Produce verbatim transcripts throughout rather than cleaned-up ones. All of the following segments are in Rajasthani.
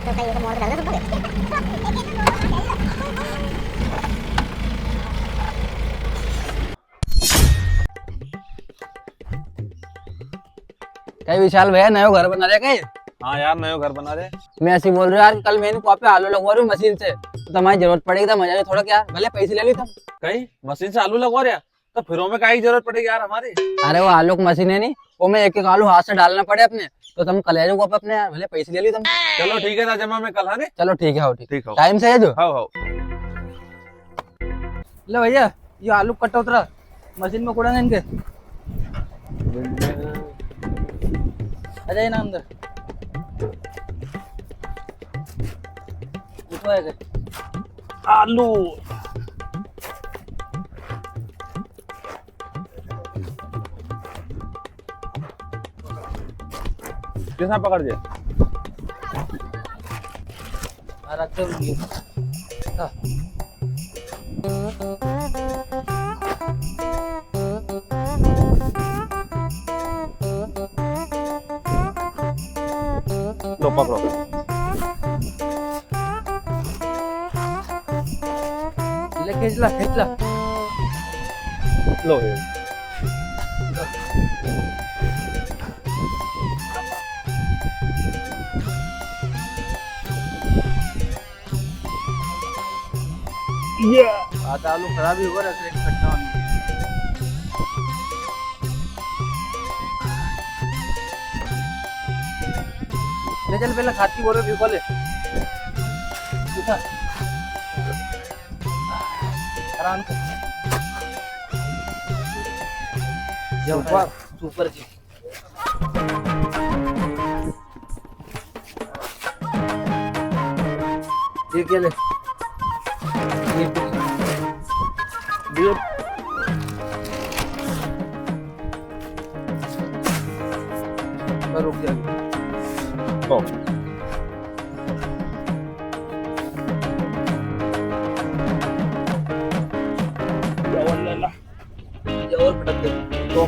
कई विशाल भैया, नयो घर बना रहे कई? हाँ यार, नयो घर बना रहे। मैं ऐसे ही बोल रहा हूँ यार, कल मैंने कुआ पे आलू लगवा रही हूँ मशीन से, तो तमारी जरूरत पड़ेगी, तो मजा थोड़ा क्या, भले पैसे ले ली तुम। कई मशीन से आलू लगवा रहे? तो फिर ओमे काई की जरूरत पड़ेगी यार हमारी? अरे वो आलू की मशीन है नी, ओमे एक एक आलू हाथ से डालना पड़े अपने, तो तुम कल आ जाओ कुआ पे अपने यार, भले पैसे ले ली तुम। चलो ठीक है राजा, मैं कल, हाँ नी? चलो ठीक है, हो ठीक। ठीक हो। टाइम से आ जाओ। हाँ, हाँ। ले भैया, ये आलू कट उतरा, मशीन में कुड़ांगे इनके। अरे ना अंदर। उठवाएगा। आलू। कैसा पकड़ जे? हाँ, रख दे उनकी। हाँ। लो, पकड़ो। ले, खींच ला, खींच ला। लो, ये। ये। आधा आलू खराब ही होगा, रख ले, इकट्ठा होने। ले चल, पहले खाद की बोरी भिगो ले। उठा। आराम से। सुपर। सुपर जी। ये क्या ले? ये, ये। पर रुक जा। ओ। या और ले ला। या और पटक दे। तो।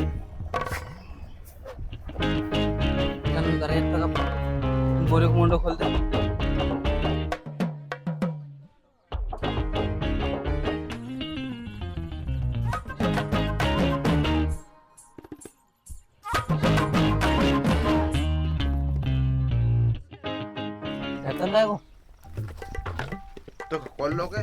चल, अंदर है, इतना का बोरे को मुंडो खोल दे। ढक्कन लाए वो। तो खोल लो के?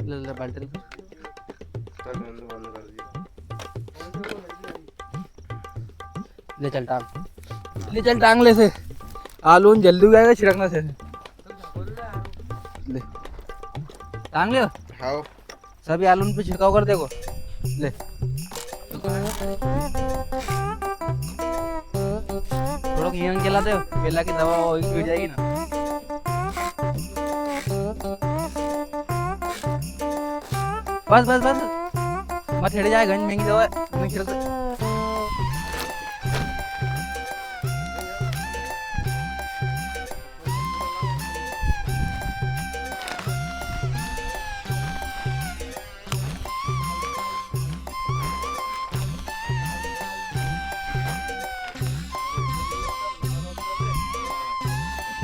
ले, ले, बाल्टी ले। चल, मैंने बंद कर दिया। ले चल टांग, ले चल टांग ले से। आलू न जल्दी उगाएगा छिड़कना से। ले। टांग ले। हाँ। सभी आलू पे छिड़काव कर देखो। ले। थोड़ा हिंग जला दे, बेला की दवा हो, मिट जाएगी ना। Bus, bus, bus. मत हेड़े जाए, गंज महंगी दवा है। नहीं छिड़क दे।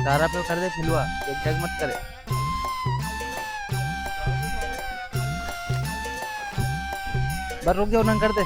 तारा पे कर दे फिलवा, एक जग मत करे। बस रुक जाओ, नंग कर दे।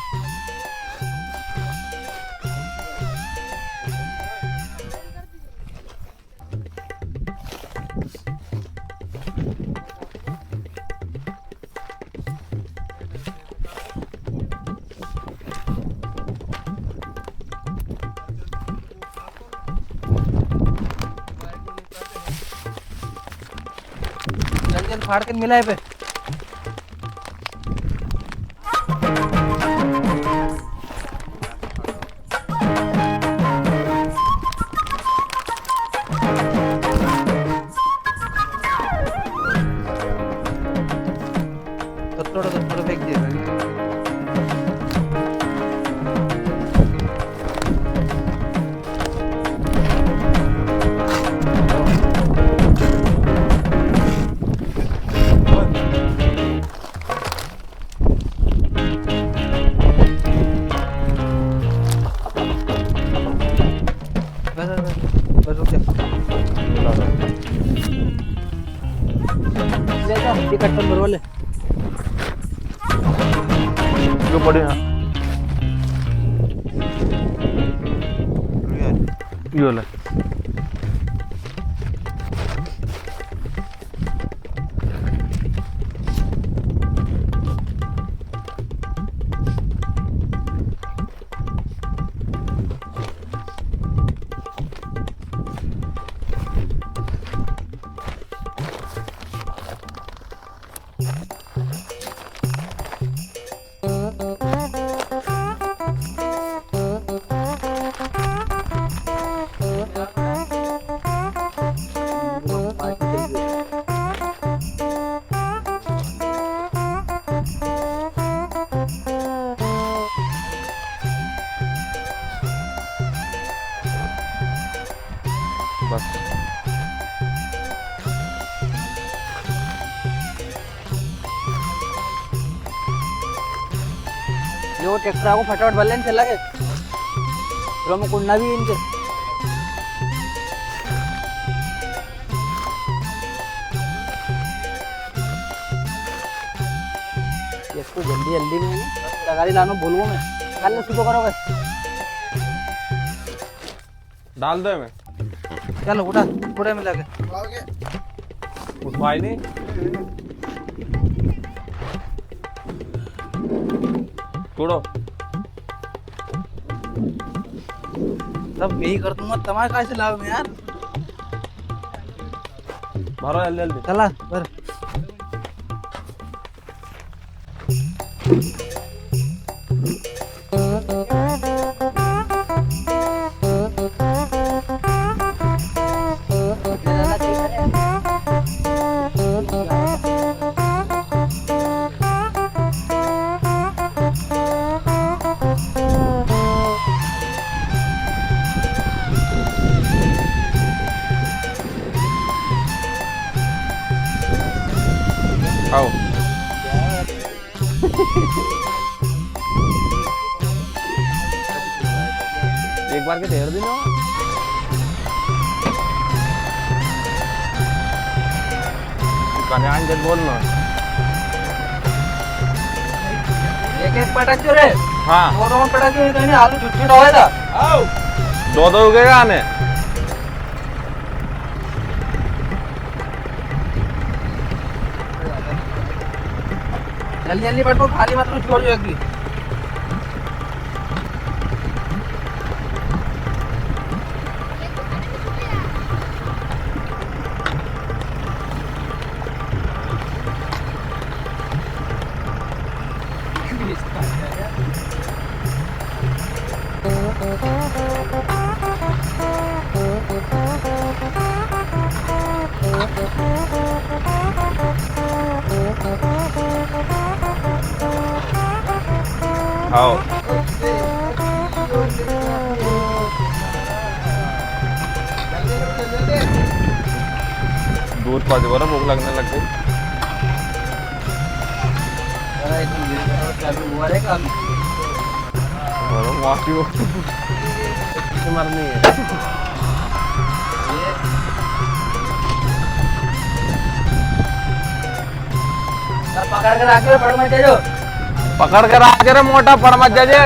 जल्दी जल्दी फाड़ के मिला है पे। थोड़ा, थोड़ा, थोड़ा फेंक दिया। बस, बस, बस, रुक जा। ले जा, ये कट्टन भरवा ले। यो पड़े, हाँ। यो ले। बस। यो ट्रैक्टर आगो फटाफट भर लेन चला के। ड्रम कुंडा भी इनके। इसको जल्दी जल्दी में लगाड़ी लानो बोलूँ मैं। कल सुबह करोगे? डाल दे मैं। चल उठा, कूड़े में लगे। उठवाई नहीं। कूड़ो। सब मैं ही कर दूंगा, तमारे काय से लाभ में यार। भरो जल्दी जल्दी। चला, भर। आओ। एक बार के ढेर दिन हो। कने आन जब बोल ना। एक एक पटक जो रे। हाँ। दो दो पटक जो, इतने आलू छुट छुट होए था। आओ। दो दो हो गए आने। जल्दी जल्दी पटको, खाली मत छोड़ जो एक भी। आओ। दूध पा दे, भूख लगने लग गई। अरे, तुम ये करो, चालू हुआ रे काम। और माफी हो। मरनी है। पकड़ के राख रे, पड़ मत जाजो। पकड़ के राख रे मोटा, पड़ मत जाजे।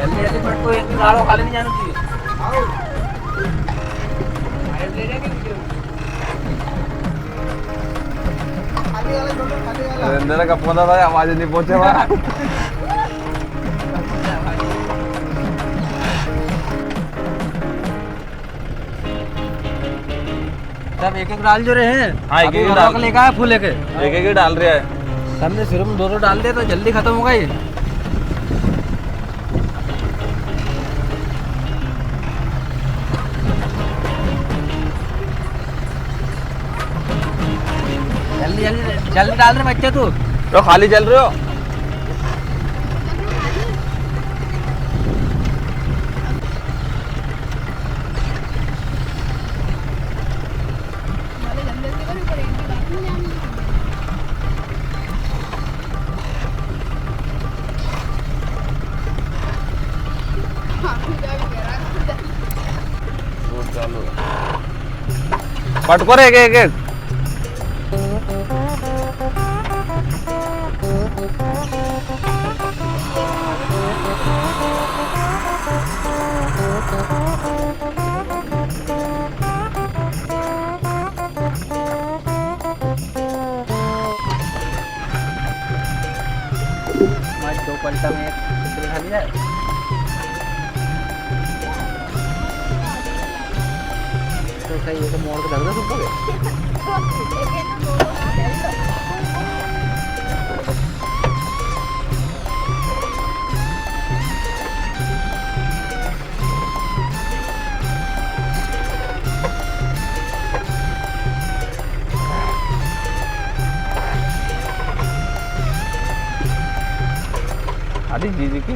जल्दी जल्दी पटको, एक भी गाड़ो खाली नहीं जाना चाहिए। अरे, अंदर का पौधा था, आवाज नहीं पहुंचे वहाँ। सब एक एक डाल जो रहे हैं। हाँ, एक अभी एक और डाल। लेके आया फूल लेके। एक एक ही डाल रहा है। हमने शुरू में दो दो डाल दे तो जल्दी खत्म होगा ये। जल्दी, जल्दी, जल्दी डाल रे बच्चे तू। तो खाली चल रहे हो? पटको रे, एक, एक, एक। आज दो पलटा में एक सिंगल खा लिया। तो सही है, तो मोड़ के धर दो सबको। अरे जीजी की।